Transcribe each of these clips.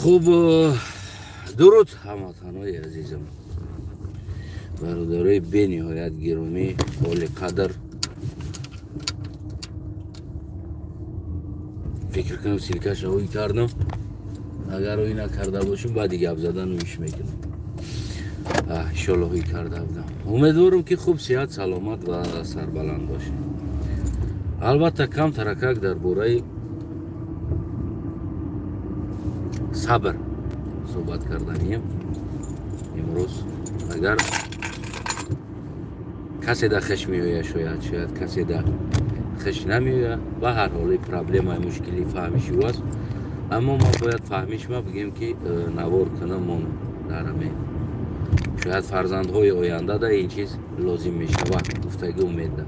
Хуб, дуруд ҳамватанои азизам, бародарои бениҳоят гиромӣ, олиқадр. Фикр кунам силкаша ҳӯй кардам, агар ҳӯй накарда бошам баъди гап задан ҳӯйш мекунам. Иншолло ҳӯй карда будам. Умедворам ки хуб, сиҳат, саломат ва сарбаланд бошед. Албатта кам таракак дар бораи сабр суҳбат карданием имрӯз. Агар касе да хеш меояд, шояд касе да хеш намеояд, ба ҳар ҳоли проблемаи мушкили фаҳмиши ӯ аст. Аммо ман бояд фаҳмиш ма бигем ки навор кунам он дар ҳамин. Шояд фарзандҳои оянда да ин чиз лозим мешавад, гуфтагӣ умед да.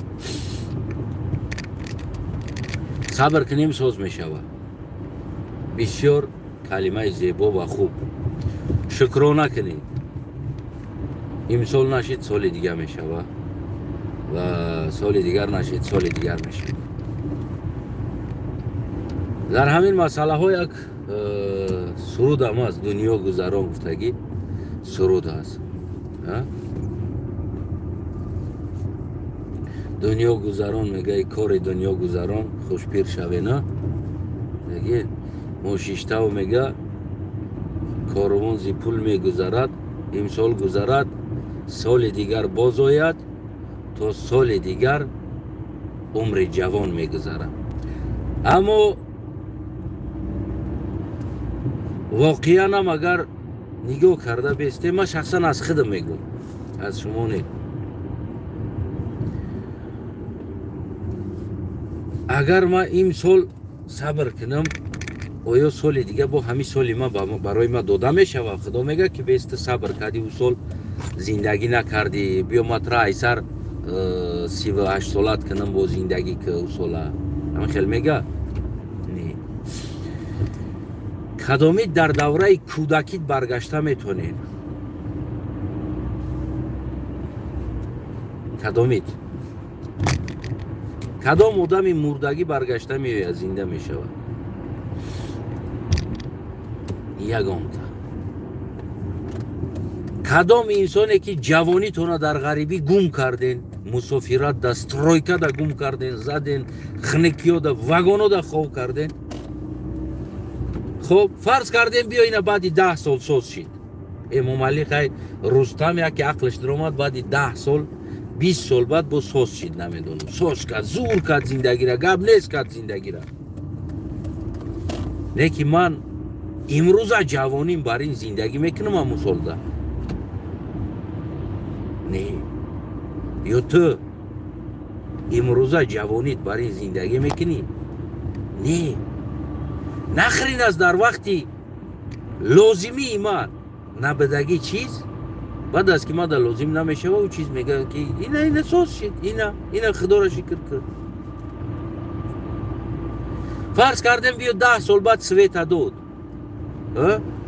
Сабр кунем, соз мешавад. Бисёр калимаи зебо ва хуб. Шукрона кунед. Имсол нашид, соли дигар мешавад ва соли дигар нашид, соли дигар мешавад. Дар ҳамин масъалаҳо як сурудам аст, дунё гузарон гуфтагӣ суруд аст. Дунё гузарон мегаи кори дунё гузарон, хушпир шавена. Меги мошиштав мега корвон зи пул мегузарад, имсол гузарад, соли дигар боз ояд, то соли дигар умри ҷавон мегузарад. Аммо воқеанам агар нигоҳ карда бестем, ман шахсан аз худам мегӯм, аз шумо не. Агар ман имсол сабр кунам, оё соли дига бо ҳамин соли ман барои ман дода мешавад? Худо мегӯяд ки бес ту сабр кардӣ, ӯ сол зиндагӣ накардӣ, биё ман тура айсар 38 солат кунам бо зиндагӣ ки ӯ сола. Ҳамин хел мегӯяд? Не. Кадомид дар давраи кӯдакит баргашта метонед? Кадомид? Кадом одами мурдагӣ баргашта меояд, зинда мешавад? Ягонта. Кадом инсоне ки ҷавонитона дар ғарибӣ гум карден, мусофират да стройка да гум карден, заден, хникиё да вагоно да хов карден. Хоб, фарз кардем биё ина баъди 10 сол соз шид. Эмомалӣ хай Рустам яке ақлш даромад, баъди 10 сол, 20 сол баъд бо соз шид, намедонам. Соз кард, зур кард зиндагира, гап нест кард зиндагира. Не ки ман имрӯза ҷавоним бар ин зиндагӣ мекунам ҳамун солда. Не. Ё ту имрӯза ҷавонит бар ин зиндагӣ мекунӣ? Не. Нахрин аст дар вақти лозимии ман набудагӣ чиз, баъд аз ки ман дар лозим намешава, ӯ чиз мегӯяд ки ина соз шид, ина худоро шукр кун. Фарз кардем биё 10 сол баъд света дод,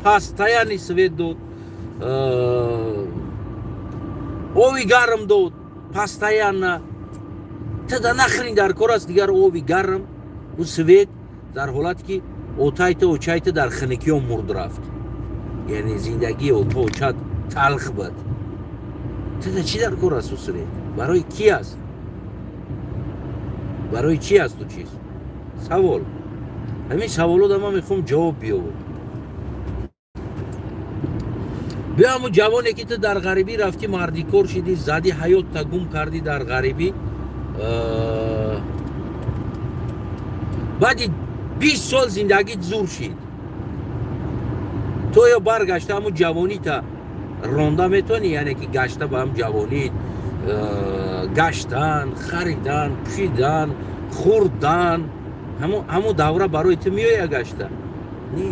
постоянный свет дод, ови гарм дод постоянно. Тада нахрин дар кор аст дигар ови гарм, ӯ свет дар ҳолате ки отайта очайта дар хиникиё мурд рафт, яъне зиндагии ото очат талх буд. Тада чӣ дар кор аст ӯ свет? Барои ки аст? Барои чӣ аст ӯ чиз? Савол. Ҳамин саволода ман мехоҳам ҷавоб биёбам. Биё ҳамун ҷавоне ки ту дар ғарибӣ рафтӣ, мардикор шидӣ, задӣ, ҳаётта гум кардӣ дар ғарибӣ, баъди 20 сол зиндагит зур шид. То ё баргашта ҳамун ҷавонита ронда метавонӣ, яъне ки гашта ба ҳам ҷавонит гаштан, харидан, пӯшидан, хӯрдан, ҳамун давра барои ту меояд гашта? Не.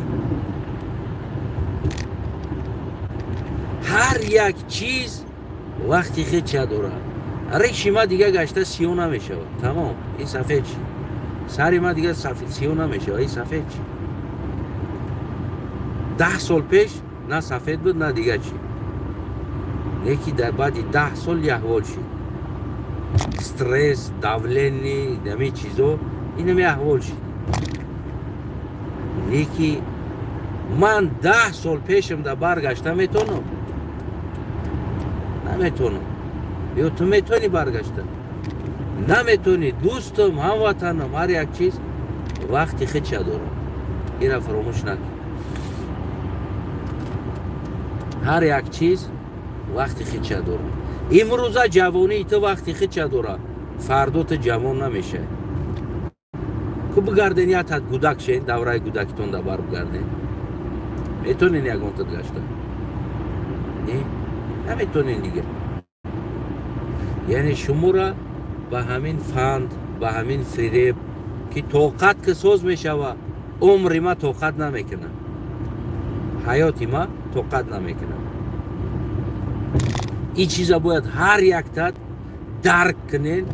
Ҳар як чиз вақти хеча дорад. Риши ма дига гашта сиё намешавад. Тамом, ин сафед шид. Сари ма дига сиё намешавад, ин сафед шид. 10 сол пеш на сафед буд, на дига чӣ. Неки дар баъди 10 сол яҳвол шид. Стресс, давление, ҳамин чизо, инами аҳвол шид. Неки Ман 10 сол пешам да баргашта метонам? Наметонам. Ё ту метонӣ баргашта? Наметонӣ. Дӯстам, ҳамватанам, ҳар як чиз вақти худша дорад. Ира фаромӯш накун. Ҳар як чиз вақти худша дорад. Имрӯза ҷавонии ту вақти худша дорад, фардо ту ҷавон намешавӣ. Ку бигарден як тат гудак шен, давраи гудакитон да бар бигарден. Метонен ягон тат гашта? Не, наметонен дигар. Яъне шуморо ба ҳамин фанд, ба ҳамин фиреб ки тоқат ки соз мешава, умри ма тоқат намекунад, ҳаёти ма тоқат намекунад. Ин чиза бояд ҳар як тат дарк кунен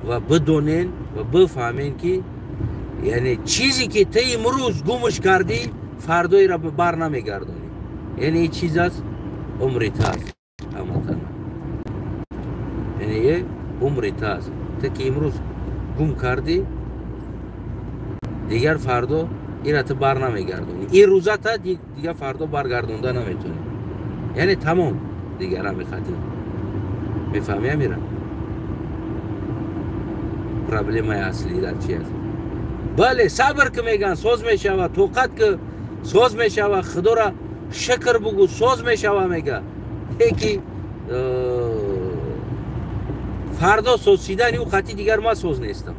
ва бидонен ва бифаҳмен, ки яъне чизе ки ту имрӯз гумш кардӣ, фардоиро бар намегардонӣ. Яъне ин чиз аст, умри ту аст, ҳамватана. Яъне умри ту аст. Ту ки имрӯз гум кардӣ, дигар фардо ира ту бар намегардонӣ. Ин рӯзата дигар фардо баргардонда наметонӣ. Яъне тамом, дигар ҳамихатӣ. Мефаҳмӣ амира? Проблемаи аслӣ дар чи аст? Бале, сабр ки меган, соз мешава, тоқат ки соз мешава, худоро шукр бугӯ, соз мешава мега. Ки фардо соз шидани ӯ қатъи дигар ман соз нестам.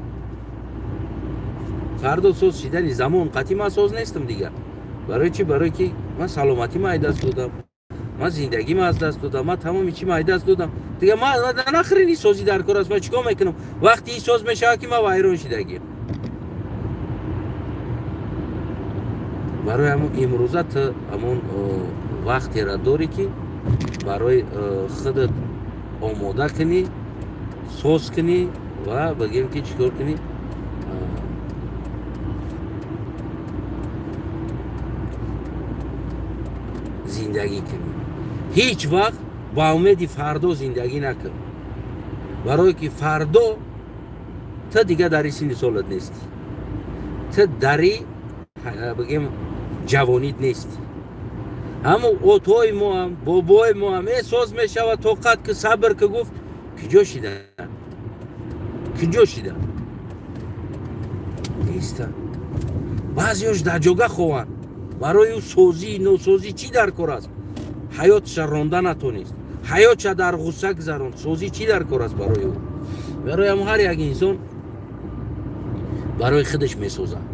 Фардо соз шидани замон қатъи ман соз нестам дигар. Барои чи? Барои ки ман саломатима аз даст додам, ман зиндагима аз даст додам, ман тамоми чима аз даст додам. Дигар ман нахрени созӣ дар кор аст, ман чикор мекунам? Вақти ин соз мешавад ки ман вайрон шидагиам. Барои ҳамон имрӯза ту ҳамон вақтеро дорӣ ки барои худат омода кунӣ, соз кунӣ ва бигем ки чӣ кор кунӣ. Зиндагӣ кунӣ. Ҳеҷ вақт ба умеди фардо зиндагӣ накун. Барое ки фардо ту дигар дари синни солат нестӣ, ту дари бигем ҷавонит нестӣ. Ҳамо отои моам, бобои моам соз мешава, тоқат ки, сабр ки гуфт, киҷо шидан? Киҷо шидан? Нестан. Баъзеёш дар ҷога хованд. Барои ӯ созӣ, носозӣ чӣ дар кор аст? Ҳаётша ронда натонист, ҳаётша дар ғусса гузаронд. Созӣ чӣ дар кор аст барои ӯ? Барои ҳам ҳар як инсон барои худаш месозад.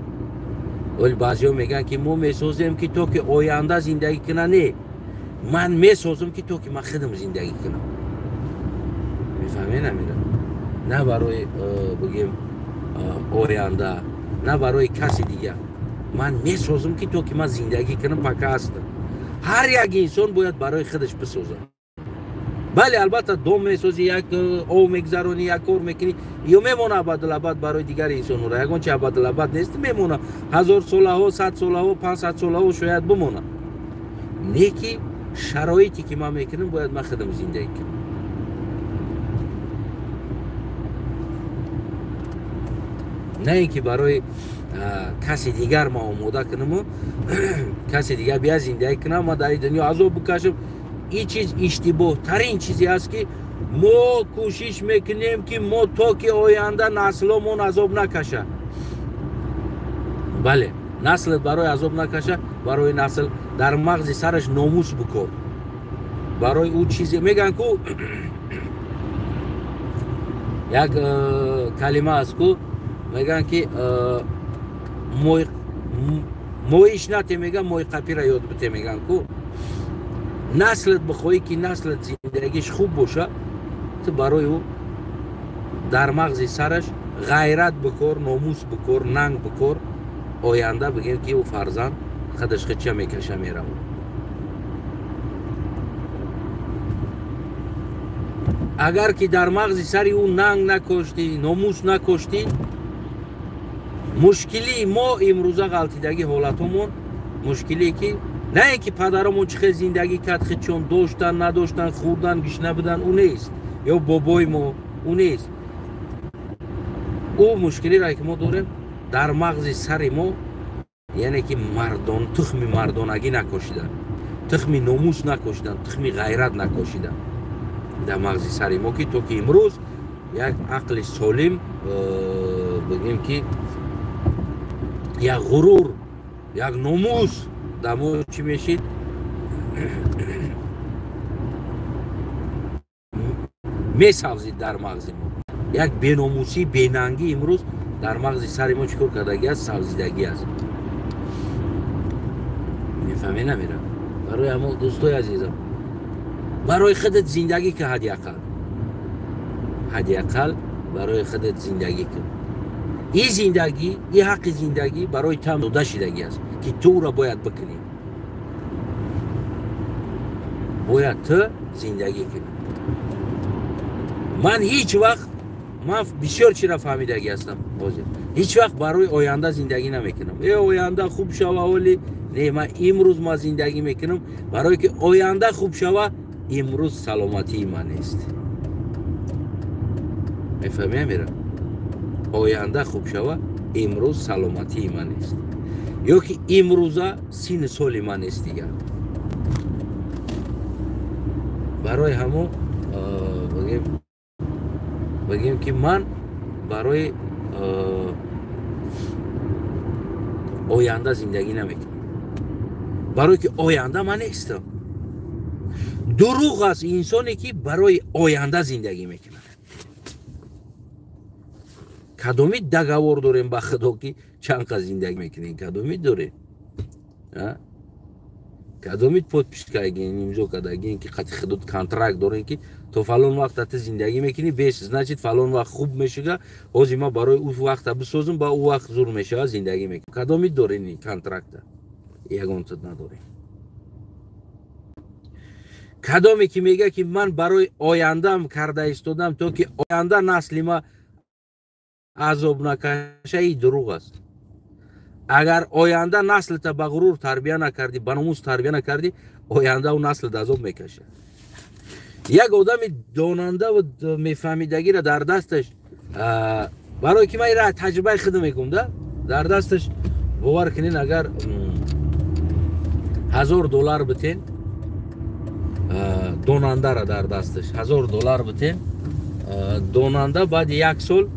Вале баъзеҳо мегӯянд ки мо месозем ки то ки оянда зиндагӣ кунам. Не, ман месозам ки то ки ман худам зиндагӣ кунам. Мефаҳмед амира? На барои бигем оянда, на барои каси дигар. Ман месозам ки то ки ман зиндагӣ кунам, пока ҳастам. Ҳар як инсон бояд барои худаш бисозад. Бале, албатта дом месозӣ, як ов мегзаронӣ, як кор мекунӣ, ё мемона абадулабад барои дигар инсонҳоро. Ягон чи абадулабад нест, мемона. 1000 солаҳо, 100 солаҳо, 500 солаҳо шояд бимона. Не ки шароите ки ман мекунам, бояд ман худам зиндагӣ кунам. На ин ки барои каси дигар ман омода кунаму каси дигар бия зиндагӣ кунам, ман дар ин дунё азоб бикашам. Ин чиз иштибоҳтарин чизе аст ки мо кӯшиш мекунем ки мо то ки оянда насломон азоб накаша. Бале, наслат барои азоб накаша, барои насл дар мағзи сараш номус бикор. Барои ӯ чизе мегӯянд ку як калима аст ку мегӯянд ки моиш нате, мегӯянд мойқапира ёд бите, мегӯянд ку. Наслат бихоҳӣ ки наслат зиндагиш хуб боша, ту барои ӯ дар мағзи сараш ғайрат бикор, номус бикор, нанг бикор. Оянда бигем ки ӯ фарзанд худаш худча мекаша меравад. Агар ки дар мағзи сари ӯ нанг накоштӣ, номус накоштӣ, мушкилии мо имрӯза ғалтидагӣ ҳолатҳомон, мушкилие ки на ин ки падаромон чӣ хел зиндагӣ кард, худшон доштан, надоштан, хӯрдан, гишна будан, ӯ нест, ё бобои мо, ӯ нест. Ӯ мушкилиро ки мо дорем дар мағзи сари мо Яъне ки мардон тухми мардонагӣ накошиданд, тухми номус накошиданд, тухми ғайрат накошиданд дар мағзи сари мо, ки то ки имрӯз як ақли солим, бигем ки як ғурур, як номус дар мо чӣ мешид, месавзид дар мағзи мо. Як беномусӣ, бенангӣ имрӯз дар мағзи сари мо чӣ кор кардагӣ аст? Савзидагӣ аст. Мефаҳме намера? Барои ҳамо дӯстои азизам, барои худат зиндагӣ ки ҳадди ақал, ҳадди ақал барои худат зиндагӣ кун. Ин зиндагӣ, ин ҳаққи зиндагӣ барои ту дода шидагӣ аст, ки ту ӯро бояд бикунӣ, бояд ту зиндагӣ кунӣ. Ман ҳеҷ вақт, ман бисёр чиро фаҳмидагӣ ҳастам ҳозир, ҳеҷ вақт барои оянда зиндагӣ намекунам. Э, оянда хуб шава, оли не, ман имрӯз ман зиндагӣ мекунам барое ки оянда хуб шава. Имрӯз саломатии ман нест. Мефаҳми амира? Оянда хуб шава, имрӯз саломатии ман нест, ё ки имрӯза синни соли ман нест дигар. Барои ҳамо бигем ки ман барои оянда зиндагӣ намекунам, барое ки оянда ман нестам. Дурӯғ аст инсоне ки барои оянда зиндагӣ мекунад. Кадоми договор дорем ба худо ки чанд қад зиндагӣ мекунем? Кадоми дорем? Кадоми подпись кардагин, имзо кардагин, ки қати худо контракт дорем, ки то фалон вақт ту зиндагӣ мекунӣ, бес значит фалон вақт хуб мешава, ҳозир ман барои ӯ вақта бисозам, ба ӯ вақт зур мешава, зиндагӣ мекунам. Кадоми дорем ин контракта? Ягонта надорем. Кадоме ки мега ки ман барои ояндам карда истодам, то ки оянда насли ма азоб накаша, ин дурӯғ аст. Агар оянда наслта ба ғурур тарбия накардӣ, ба номус тарбия накардӣ, оянда ӯ наслат азоб мекашад. Як одами донанда ва мефаҳмидагиро дар дасташ, барое ки ман ира таҷрибаи худам мегӯм, да, дар дасташ бовар кунед, агар $1000 битен, донандара дар дасташ $1000 битен, донанда баъди як сол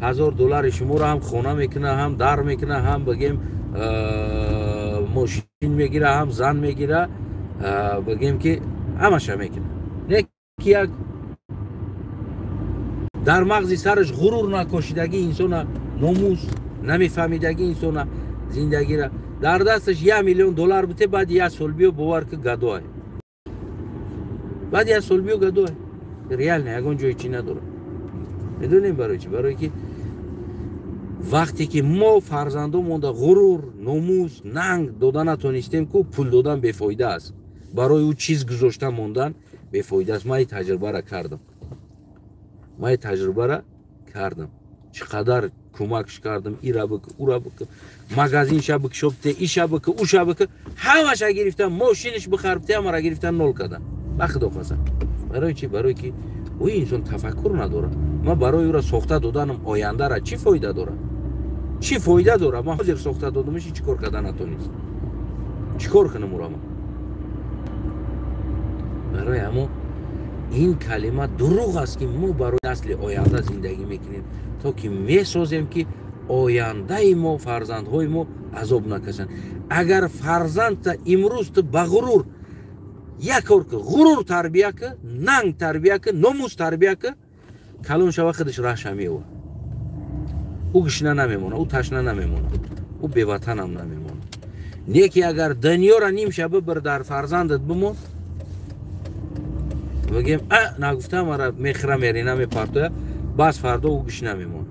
$1000 шуморо ҳам хона мекуна, ҳам дар мекуна, ҳам бигем мошин мегира, ҳам зан мегира, бигем ки ҳамаша мекуна. Не ки як дар мағзи сараш ғурур накошидагӣ инсона, номус намефаҳмидагӣ инсона зиндагира дар дасташ $1 миллион бите, баъди як сол биё, бовар ки гадоай. Баъди як сол биё гадоай. Реально ягон ҷои чӣ надорад. Медонем барои чӣ? Барое ки вақте ки мо фарзандомонда ғурур, номус, нанг дода натонистем, ку пул додан бефоида аст. Барои ӯ чиз гузошта мондан бефоида аст. Ман ин таҷрибаро кардам. Ман ин таҷрибаро кардам. Чӣ қадар кӯмакш кардам, ира бикӣ, ура бикӣ, магазинша бикшобте, иша бикӣ, уша бикӣ, ҳамаша гирифтам, мошиниш бихарбте, ҳамаро гирифтан нол кардам. Ба худо қасам. Барои чӣ? Барое ки ӯ инсон тафаккур надорад. Ман барои ӯро сохта доданам ояндара чӣ фоида дорад? Чӣ фоида дорад? Ман ҳозир сохта додамаш, чӣ кор карда натонист. Чӣ кор кунам ӯро ман? Барои ҳамо ин калима дурӯғ аст, ки мо барои насли оянда зиндагӣ мекунем, то ки месозем ки ояндаи мо, фарзандҳои мо азоб накашанд. Агар фарзандта имрӯз ту ба ғурур як кор ки, ғурур тарбия ки, нанг тарбия ки, номус тарбия ки, калон шава худаш раҳша меёвад. Ӯ гушна намемона, ӯ ташна намемона, ӯ беватанам намемона. Не ки агар дунёра нимша бибир дар фарзандат бимон, бигем а нагуфтам ара мехра мерина мепартоя, бас фардо ӯ гушна мемона.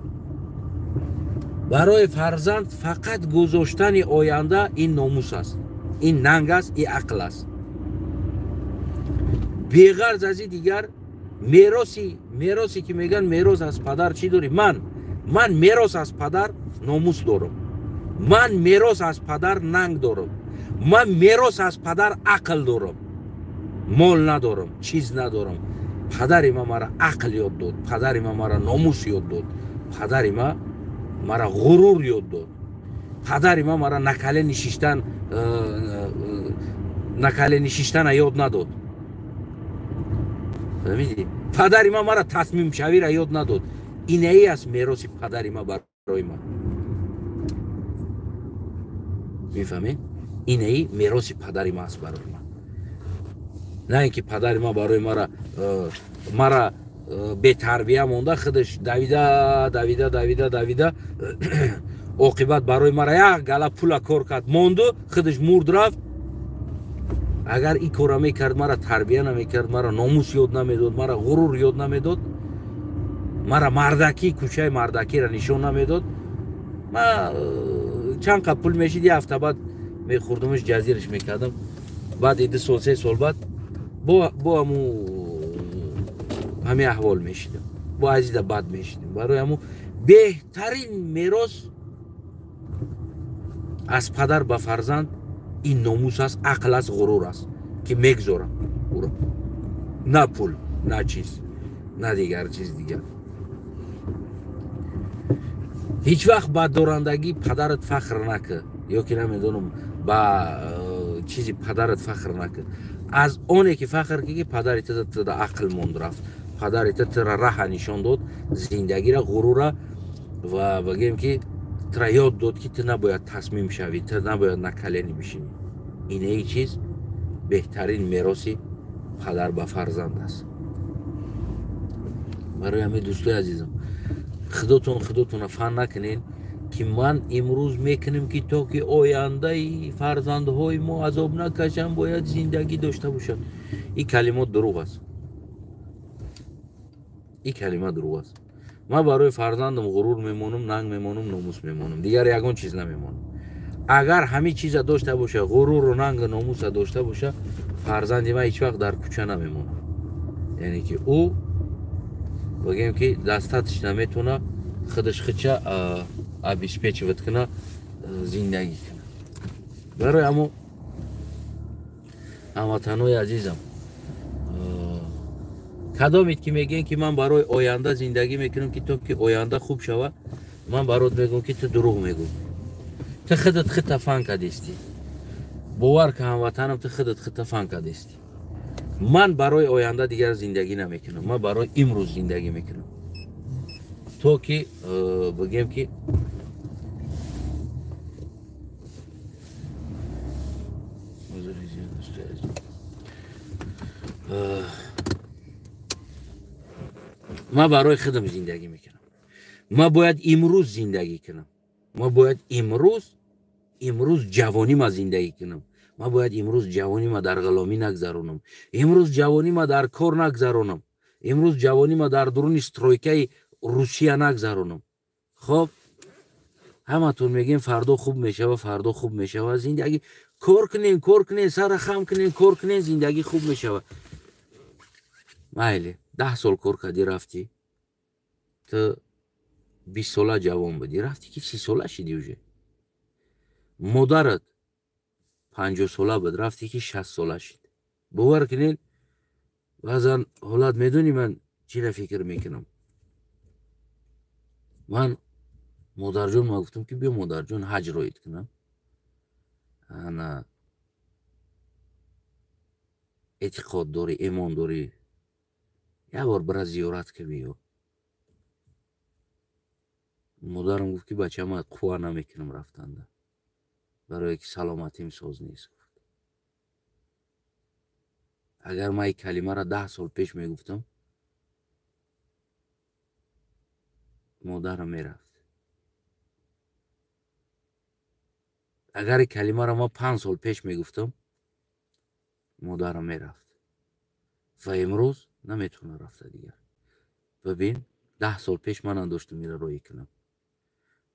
Барои фарзанд фақат гузоштани оянда ин номус аст, ин нанг аст, ин ақл аст. Беғарз аз ин дигар меросе ки мегӯянд мерос аз падар чӣ дорӣ? Ман мерос аз падар номус дорам, ман мерос аз падар нанг дорам, ман мерос аз падар ақл дорам, мол надорам, чиз надорам. Падари ман мара ақл ёд дод, падари ман мара номус ёд дод, падари ман мара ғурур ёд дод, Падари ман мара на колени шиштана ёд надод. Фаҳмидӣ? Падари ман мара тасмимшавиро ёд надод. Инаи аст мероси падари ман барои ман. Мефаҳмед? Инаи мероси падари ман аст барои ман. На ин ки падари ман барои мара бетарбия монда, худаш давида давида давида давида оқибат барои мара як гала пула кор кард, монду, худаш мурд рафт. Агар ин корро мекард, мара тарбия намекард, мара номус ёд намедод, мара ғурур ёд намедод, мара мардакӣ, кӯчаи мардакиро нишон намедод, ма чанд қад пул мешид, як ҳафта баъд мехӯрдумаш, ҷазираш мекардам. Баъди 2 сол 3 сол баъд бо ҳаму ҳамин аҳвол мешидам, бо азиза бад мешидам. Барои ҳаму беҳтарин мерос аз падар ба фарзанд ин номус аст, ақл аст, ғурур аст, ки мегзорам ӯро. На пул, на чиз, на дигар чиз дигар. Ҳеҷ вақт ба дорандагӣ падарат фахр накар, ё ки намедонам ба чизи падарат фахр накар. Аз оне ки фахр ки падари ту ақл монд рафт, падари ту тура раҳа нишон дод, зиндагира, ғурура, ва бигем ки тура ёд дод, ки ту набояд тасмим шавӣ, ту набояд на колени бишинӣ. Инаи чиз беҳтарин мероси падар ба фарзанд аст. Барои ҳамин дӯстои азизам, худотонро фан накунед, ки ман имрӯз мекунем, ки то ки ояндаи фарзандҳои мо азоб накашанд, бояд зиндагӣ дошта бошанд. Ин калимот дурӯғ аст. Ин калима дурӯғ аст. Ман барои фарзандам ғурур мемонам, нанг мемонам, номус мемонам, дигар ягон чиз намемонам. Агар ҳамин чиза дошта боша, ғуруру нангу номуса дошта боша, фарзанди ман ҳеҷ вақт дар кӯча намемонад. Яъне ки ӯ бигем ки дастатш наметавона худаш худша обеспечивать куна, зиндагӣ куна. Барои ҳамо ҳамватанои азизам, кадомед ки мегӯем, ки ман барои оянда зиндагӣ мекунам, ки то ки оянда хуб шава, ман барот мегӯям, ки ту дурӯғ мегӯӣ. Ту худат худта фан кардистӣ. Бовар ка ҳамватанам, ту худат худта фан кардистӣ. Ман барои оянда дигар зиндагӣ намекунам, ман барои имрӯз зиндагӣ мекунам, то ки бигем ки ман барои худам зиндагӣ мекунам. Ман бояд имрӯз зиндагӣ кунам. Ман бояд имрӯз ҷавонима зиндагӣ кунам. Ман бояд имрӯз ҷавонима дар ғуломӣ нагзаронам. Имрӯз ҷавонима дар кор нагзаронам. Имрӯз ҷавонима дар дуруни стройкаи Русия нагзаронам. Хоб, ҳаматон мегӯем фардо хуб мешава, фардо хуб мешава. Зиндагӣ кор кунем, кор кунем, сара хам кунем, кор кунем, зиндагӣ хуб мешава. Майли, 10 сол кор кардӣ, рафтӣ. Ту 20 сола ҷавон будӣ, рафтӣ ки 30 сола шидӣ уже. Модарат 50 сола буд, рафтӣ ки 60 сола шид. Бовар кунед, баъзан ҳолат медонӣ ман чиро фикр мекунам. Ман модарҷон ма гуфтам, ки биё модарҷон ҳаҷ роид кунам. Ана эътиқод дорӣ, имон дорӣ, як бор бира зиёрат ки биё. Модарам гуфт, ки бача, ман қувва намекунам рафтанда, барое ки саломатим соз нест. Гуфт, агар ман ин калимаро 10 сол пеш мегуфтам, модарам мерафт. Агар ин калимаро ман 5 сол пеш мегуфтам, модарам мерафт. Ва имрӯз наметавона рафта дигар. Бибин, 10 сол пеш ман надоштам инро роҳӣ кунам,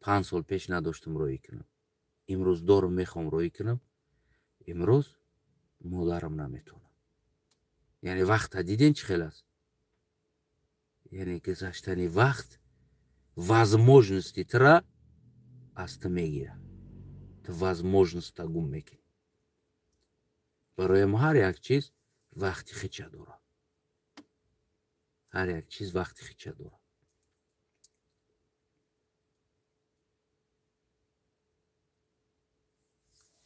5 сол пеш надоштам роҳӣ кунам, имрӯз дорам, мехоҳам роҳӣ кунам, имрӯз модарам наметавонам. Яъне вақта диден чӣ хел аст? Яъне гузаштани вақт возможности тура аз ту мегирад, ту возможността гум мекунӣ. Барои ҳар як чиз вақти хича дорад, ҳар як чиз вақти хича дорад.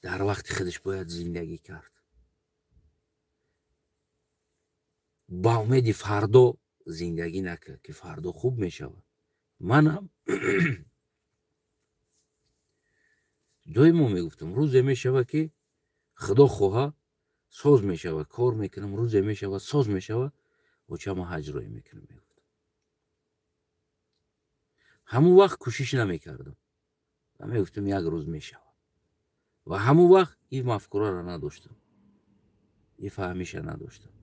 Дар вақти худаш бояд зиндагӣ кард. Ба умеди фардо зиндагӣ накард, ки фардо хуб мешавад. Манам доимо мегуфтам, рӯзе мешавад, ки худо хоҳа соз мешавад, кор мекунам, рӯзе мешавад, соз мешавад, очама ҳаҷ роӣ мекунам, мегуфтам. Ҳамун вақт кӯшиш намекардам ва мегуфтам, як рӯз мешавад. Ва ҳамун вақт ин мафкураро надоштам, ин фаҳмиша надоштам.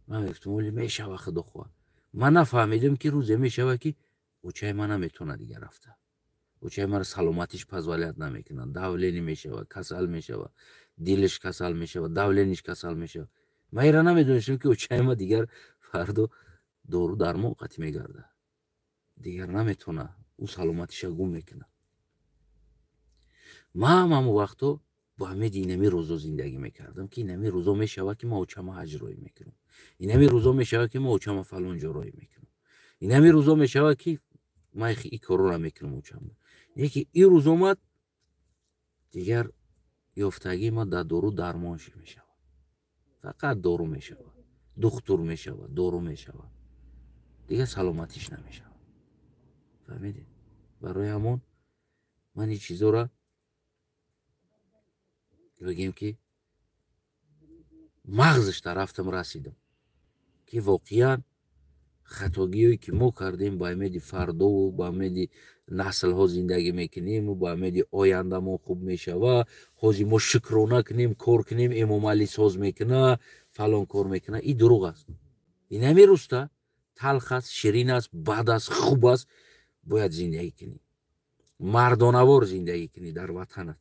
Ман мегуфтам, оли мешава, худо хоҳа. Ман нафаҳмидам, ки рӯзе мешавад, ки очаи ман наметавонад дигар рафта. Очаи мара саломатиш позволять намекунад, давление мешавад, касал мешавад, дилаш касал мешавад, давление ш касал мешавад. Ман ира намедонистам, ки очаи ма дигар фардо дору дармон қатӣ мегардад, дигар наметавонад, ӯ саломатиша гум мекунад. Ман ҳамон вақто бо умеди инами рӯзо зиндагӣ мекардам, ки инами рӯзо мешавад, ки ман очама ҳаҷ роӣ мекунам, инами рӯзо мешавад, ки ман очама фалон ҷо роӣ мекунам, инами рӯзо мешавад, ки ман ин корро мекунам очама. Яке ин рӯз омад, дигар ёфтагии ман дар дору дармон мешавад, фақат дору мешавад, духтур мешавад, дору мешавад, дигар саломатиш намешавад. Фаҳмидед? Барои ҳамон ман ин чизоро бигем, ки мағзишта рафтам, расидам, ки воқеан хатогиҳое, ки мо кардем, ба умеди фардову ба умеди наслҳо зиндагӣ мекунему ба умеди оянда мо хуб мешава, ҳозир мо шукрона кунем, кор кунем, Эмомалӣ соз мекуна, фалон кор мекуна, ин дурӯғ аст. Инами рӯста талх аст, ширин аст, бад аст, хуб аст, бояд зиндагӣ кунӣ, мардонавор зиндагӣ кунӣ дар ватанат.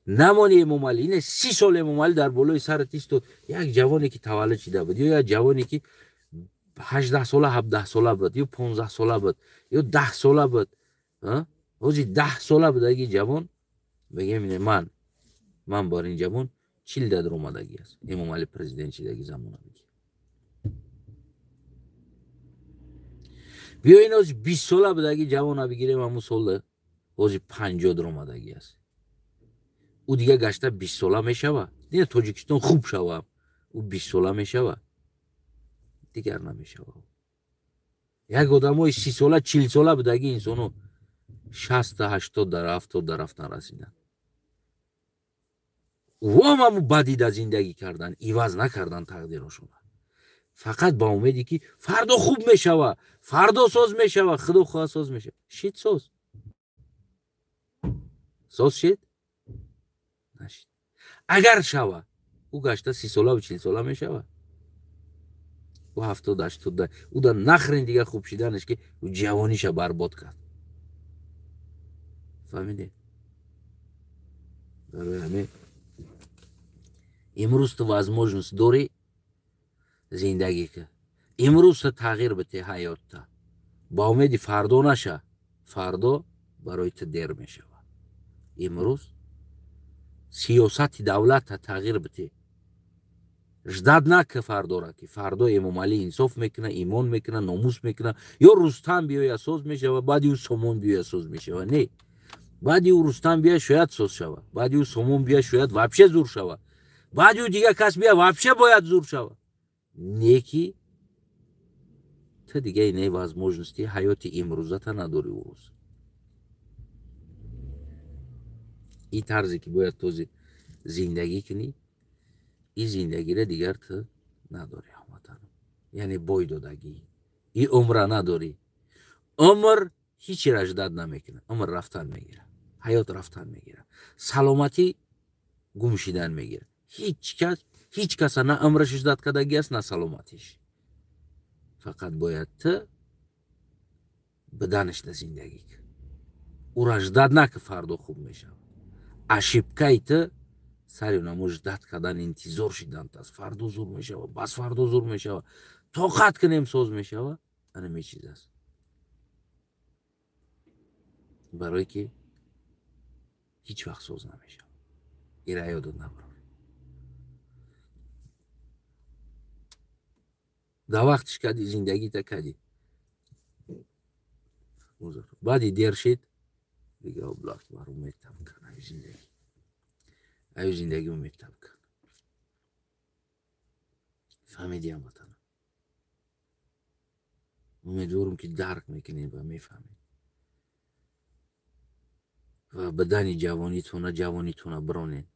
Намони Эмомалӣ, ине 30 сол Эмомалӣ дар болои сарат истод. Як ҷавоне, ки таваллуд шида буд, ё як ҷавоне, ки 18 сола, 17 сола буд, ё 15 сола буд, ё 10 сола буд, ҳозир 10 сола будаги ҷавон, бигем, ине ман бар ин ҷавон 40 дар омадагӣ аст, Эмомалӣ президент шидаги замона бигӣ. Биё, ин ҳозир 20 сола будаги ҷавона бигирем, ҳамун сола ҳозир 50 дар омадагӣ аст. Ӯ дига гашта 20 сола мешава. Дина Тоҷикистон хуб шава, ӯ 20 сола мешава, дигар намешава. Як одамои 30 сола, 40 сола будаги инсоно 60, 80 дар, 70 дар рафтан расиданд. Ӯам ҳаму бадида зиндагӣ кардан, иваз накардан тақдирошонро, фақат ба умеде, ки фардо хуб мешава, фардо соз мешава, худо хоҳа соз мешава. Шид соз, соз шид, нашид. Агар шава, ӯ гашта 30 солаву 40 сола мешава, ӯ 70, 80, ӯ да нахрен дигар хуб шиданаш, ки ӯ ҷавониша барбод кард. Фаҳмидед? Барои ҳамин имрӯз ту возможность дорӣ, зиндагӣ кар, имрӯз ту тағйир бите ҳаётта, ба умеди фардо наша, фардо барои ту дер мешавад. Имрӯз сиёсати давлатта тағйир бите, ждать нака фардора, ки фардо Эмомалӣ инсоф мекуна, имон мекуна, номус мекуна, ё Рустам биёя, соз мешава, баъди ӯ Сомон биёя, соз мешава. Не, баъди ӯ Рустам бия, шояд соз шава, баъди ӯ Сомон бия, шояд вообще зур шава, баъди ӯ дигар кас бия, вообще бояд зур шава. Не ки ту дига ине возможности ҳаёти имрӯзата надорӣ. Урӯз ин тарзе, ки бояд този зиндагӣ кунӣ, ин зиндагиро дигар ту надорӣ, ҳамватанам, яъне бой додагӣ, ин умра надорӣ. Умр ҳичира ждать намекунад, умр рафтан мегирад, ҳаёт рафтан мегирад, саломатӣ гум шидан мегирад. Ҳеҷ кас ҳеҷ каса на умраш ждать кардагӣ аст, на саломатиш. Фақат бояд ту биданашда зиндагӣ кун, ӯра ждать наки фардо хуб мешавад. Ошибка и ту сари намо ждать кардан, интизор шидан аст, фардо зур мешавад, бас фардо зур мешавад, тоқат кунем, соз мешавад. Ана чиз аст, барое ки ҳеҷ вақт соз намешавад. Ира ёдат набарор. Дар вақтиш кади, зиндагита кади, баъди дер шид. Дига Аллоҳ акбар, умед табкан ай зиндагӣ. Ай зиндагӣ умед табкан. Фаҳмидӣ ҳамватанам? Умедворам ки дарк мекунед ва мефаҳмед. Ва бадани ҷавонитона ҷавонитона биронед.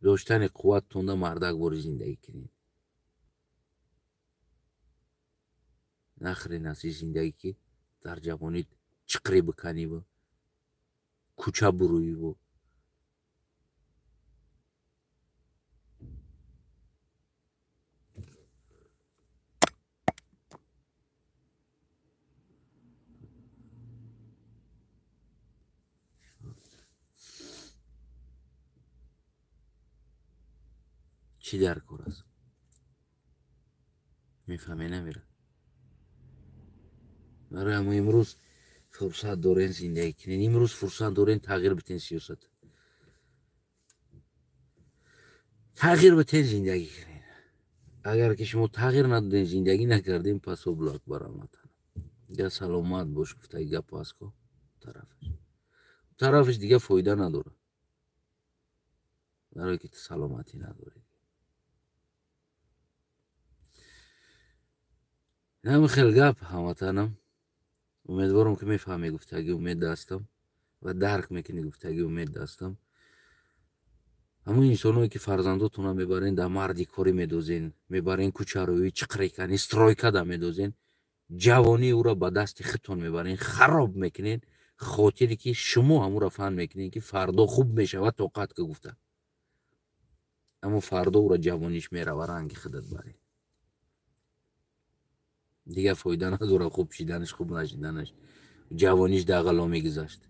Доштани қувваттонда мардак бори зиндагӣ кунед. Нахрен аст зиндагӣ ки дар ҷавонит чиқрӣ биканиву кӯча буруиву чӣ дар кор аст? Мефаҳме намера. Барои ҳамо имрӯз фурсат дорен зиндагӣ кунен, имрӯз фурсат дорен тағйир битен сиёсат. Тағйир битен зиндагӣ кунен. Агар ки шумо тағйир надоден, зиндагӣ накардем, пас Аллоҳ акбар ҳамватанам. Дига саломат бош гуфтаи гап аст ко тарафаш. Тарафаш дига фоида надорад. Барое ки ту саломатӣ надорӣ. Ҳамин хел гап ҳамватанам. Умедворам ки мефаҳмӣ гуфтагӣ умед дастам ва дарк мекунӣ гуфтагӣ умед дастам. Ҳамон инсоное ки фарзандотонро мебарен дар марди корӣ медозен, мебарен кӯчарӯӣ, чиқрекани, стройка да медозен, ҷавонии ӯро ба дасти худтон мебарен, хароб мекунен, хотире ки шумо ҳамонро фаҳм мекунед ки фардо хуб мешавад тоқат ки гуфта. Аммо фардо ӯро ҷавониш мерава ранги худат барен. Дигар фоида надорад хуб шиданаш, хуб нашиданаш. Ҷавониш дар ғуломӣ гузашт,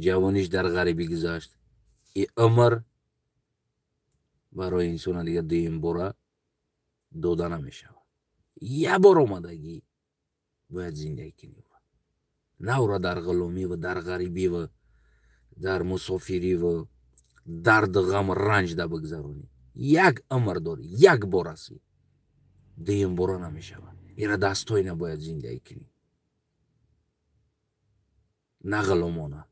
ҷавониш дар ғарибӣ гузашт. И умр барои инсона дигар дуюм бора дода намешавад. Як бор омадагӣ бояд зиндагӣ кунӣ. На ӯро дар ғуломӣ ва дар ғарибӣ ва дар мусофирӣ ва дарду ғаму ранҷ да бигзаронӣ. Як умр дорӣ, як бор ҳастӣ, дуюм бора намешавад. Ира дастойна бояд зиндагӣ кунӣ, на ғуломона,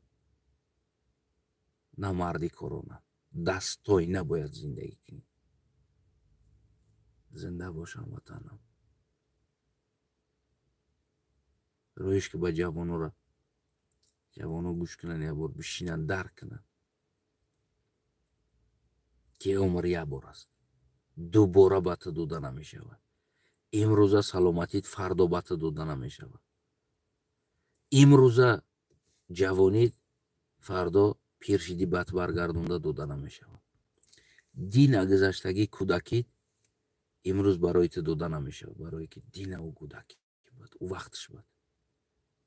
на марди корона. Дастойна бояд зиндагӣ кунӣ. Зинда бош ҳамватанам. Роҳиш ки ба ҷавонора ҷавоно гӯш кунанд, як бор бишинанд, дарк кунанд ки умр як бор аст, дубора ба ту дода намешавад. Имрӯза саломатит фардо ба ту дода намешавад. Имрӯза ҷавонит фардо пир шидӣ ба ту баргардонда дода намешавад. Дина гузаштагӣ кӯдакит имрӯз барои ту дода намешавад, барое ки дина ӯ кӯдакӣ буд, ӯ вақташ буд.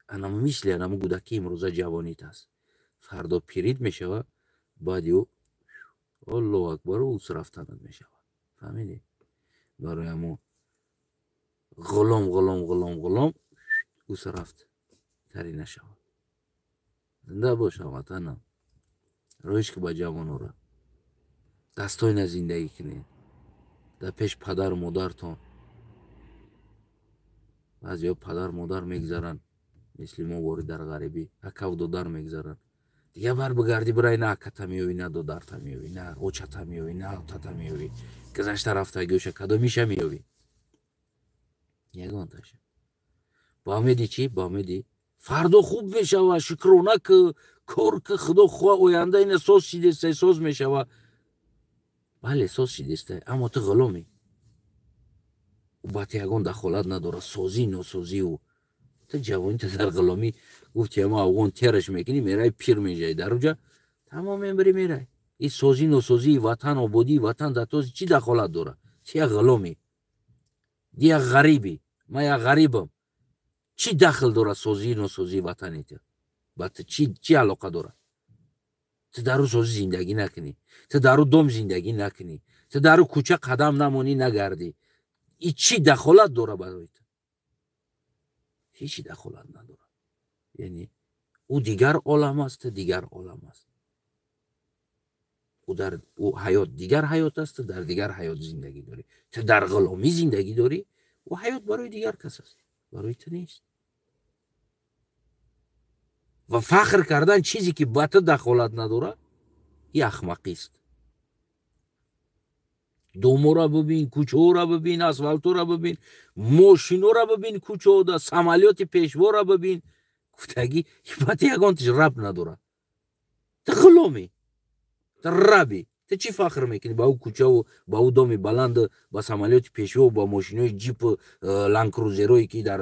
Анаму мисли анаму кӯдакӣ имрӯза ҷавонит аст, фардо пирит мешавад, баъди ӯ Аллоҳу акбар ӯ рафтанат мешавад. Фаҳмидӣ? Барои ҳамо ғулом ғулом ғулом ғулом ӯ рафт тари нашавад. Зинда бош ҳамватанам. Роҳиш ки ба ҷавонора дастойна зиндагӣ кунед дар пеш падару модартон. Баъзеҳо падару модар мегзаранд мисли мо ворид дар ғарибӣ, акав додар мегзаранд. Дигар бар бигардӣ бирай, на аката меёвӣ, на додарта меёвӣ, на очата меёвӣ, на отата меёвӣ. Гузашта рафтагиёша кадомиша меёвӣ? Ягонташа. Ба умеди чӣ? Ба умеди фардо хуб мешава, шукрона ки кор ки худо хоҳа оянда ина соз шидестай, соз мешава. Бале, соз шидестай, аммо ту ғуломӣ. Ӯ ба ту ягон дахолат надорад, созӣ носозӣ ӯ. Ту ҷавонӣ ту дар ғуломӣ гуфти ама афғон тераш мекунӣ, мерай пир мешавӣ дар уҷа, тамом мебарӣ мерай. Ин созӣ носозии ватан, ободии ватан дар то чӣ дахолат дорад? Ту як ғуломӣ, ди як ғарибӣ, ман як ғарибам. Чӣ дахл дорад созии носозии ватани ту? Ба ту чӣ алоқа дорад? Ту дар ӯ созӣ зиндагӣ накунӣ, ту дар ӯ дом зиндагӣ накунӣ, ту дар ӯ кӯча қадам намонӣ нагардӣ. И чӣ дахолат дорад барои ту? Ҳечи дахолат надорад. Яъне ӯ дигар олам аст, ту дигар олам аст. Ӯ дар ӯ ҳаёт дигар ҳаёт аст, ту дар дигар ҳаёт зиндагӣ дорӣ. Ту дар ғуломӣ зиндагӣ дорӣ, ӯ ҳаёт барои дигар кас аст, барои ту нест. Ва фахр кардан чизе ки ба ту дахолат надорад, ин ахмақист. Домора бибин, кӯчаҳоро бибин, асфалтора бибин, мошинора бибин, кӯчаода самолёти пешвора бибин. Гуфтагӣ ба ту ягонтиш рабт надорад. Ту ғуломӣ, ту рабӣ. Ту чӣ фахр мекунӣ ба ӯ кӯчаву ба ӯ доми баланду, ба самолёти пешвову, ба мошинои ҷипу ланкрузерое, ки дар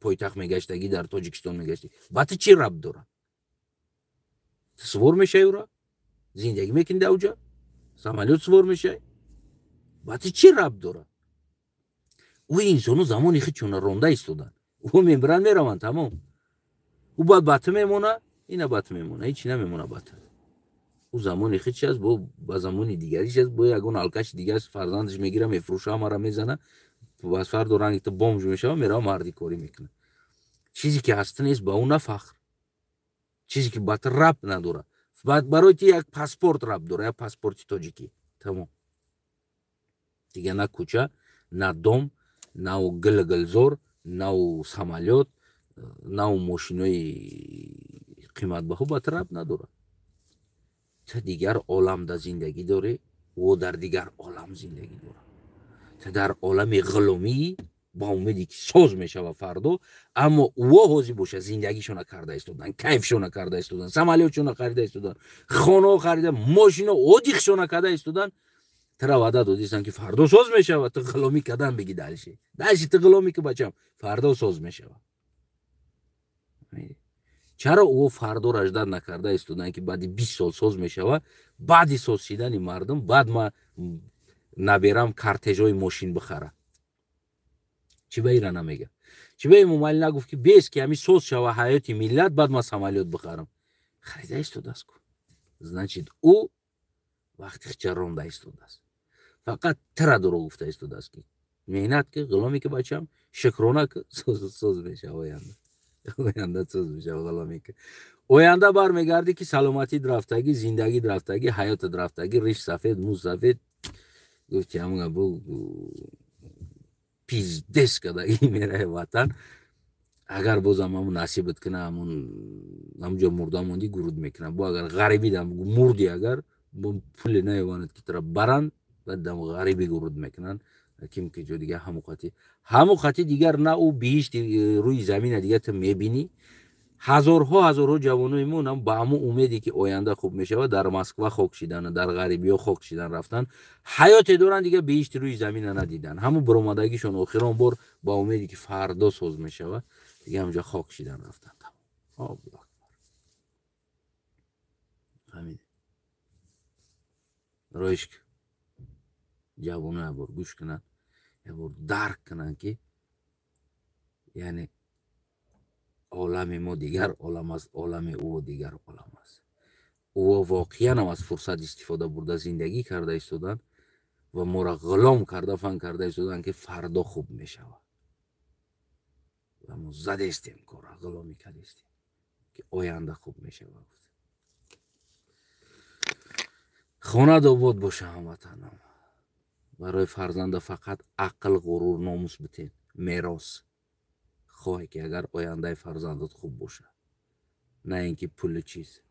пойтахт мегаштагӣ, дар Тоҷикистон мегаштӣ? Ба ту чӣ рабт дорад? Ту сувор мешавӣ, ура зиндагӣ мекунӣ, дар уҷа самолёт сувор мешавӣ, ба ту чӣ рабт дорад? Ӯ инсону замони худшона ронда истоданд. Ӯ мемиранд, мераванд, тамом. Ӯ баъд ба ту мемона, ина ба ту мемона, ҳечи намемона ба ту. Ӯ замони худш аст, бо ба замони дигариш аст, бо ягон алкаши дигар фарзандаш мегира, мефурӯша, ҳамара мезана, бас фардо ранги ту бомж мешава, мерава, марди корӣ мекунад. Чизе ки аз ту нест, ба ӯ нафахр. Чизе ки ба ту рабт надорад, барои ту як паспорт рабт дорад, як паспорти тоҷикӣ, тамом. Дигар на кӯча, на дом, на ӯ гили гулзор, на ӯ самолёт, на ӯ мошинои қиматбаҳо ба ту рабт надорад. Ту дигар оламда зиндагӣ дорӣ, ӯ дар дигар олам зиндагӣ дорад. Ту дар олами ғуломӣ, ба умеде ки соз мешава фардо, аммо ӯ ҳозир боша, зиндагишона карда истодан, кайфшона карда истодан, самолётшона харида истодан, хонаҳо харида, мошино отдыхшона карда истодан. Тура ваъда додистанд, ки фардо соз мешава. Ту ғуломӣ кардан бигӣ, дальше, дальше ту ғуломӣ ки, бачам, фардо соз мешава. Чаро ӯ фардоро ждать накарда истоданд, ки баъди 20 сол соз мешава, баъди соз шидани мардум, баъд ма наберам кортежҳои мошин бихара? Чӣ ба ира намега? Чӣ ба Эмомалӣ нагуфт, ки бес ки ҳами соз шава ҳаёти миллат, баъд ма самолёт бихарам? Харида истодааст ку. Значит, ӯ вақти хича ронда истодааст, фақат тира дурӯғ гуфта истодааст, ки меҳнат ки, ғуломе ки, бачам, шукрона ки, соз мешава оянда, оянда соз мешава, ғуломе ки. Оянда бармегардӣ, ки саломатит рафтагӣ, зиндагит рафтагӣ, ҳаётат рафтагӣ, риш сафед, мӯ сафед, гуфти ҳамуна бу пиздец кардагӣ, мераи ватан. Агар бозам ҳамун насибат кина, ҳамун ҳамунҷо мурда мондӣ, гуруд мекунам. Бо агар ғарибидам мурдӣ, агар бо пуле наёванад, ки тура баранд, баъд дам ғариби гуруд мекунанд. Ким ки ҷо дигар ҳаму қати дигар, на ӯ биҳишти рӯи замина дигар ту мебинӣ. Ҳазорҳо, ҳазорҳо ҷавонои мо ба ҳамун умеде, ки оянда хуб мешавад, дар Москва хок шидан, дар ғарибиҳо хок шидан рафтан, ҳаёте доранд, дигар биҳишти рӯи замина надидан. Ҳамун биромадагишон охирон бор, ба умеде ки фардо соз мешавад, дига ҳамҷо хок шидан рафтан. Аллоҳу акбар. Фаҳмидӣ? Роиш ҷавоно якбор гӯш кунанд, якбор дарк кунанд, ки яъне олами мо дигар олам аст, олами ӯ дигар олам аст. Ӯ воқеанам аз фурсат истифода бурда, зиндагӣ карда истоданд ва моро ғулом карда, фан карда истоданд, ки фардо хуб мешавад, ва мо задестем кора, ғуломӣ кардестем, ки оянда хуб мешавад. Хонад обод боша, ҳамватанам. Барои фарзанда фақат ақл, ғурур, номус битен мерос, хоҳе ки агар ояндаи фарзандат хуб бошад, на ин ки пули чиз.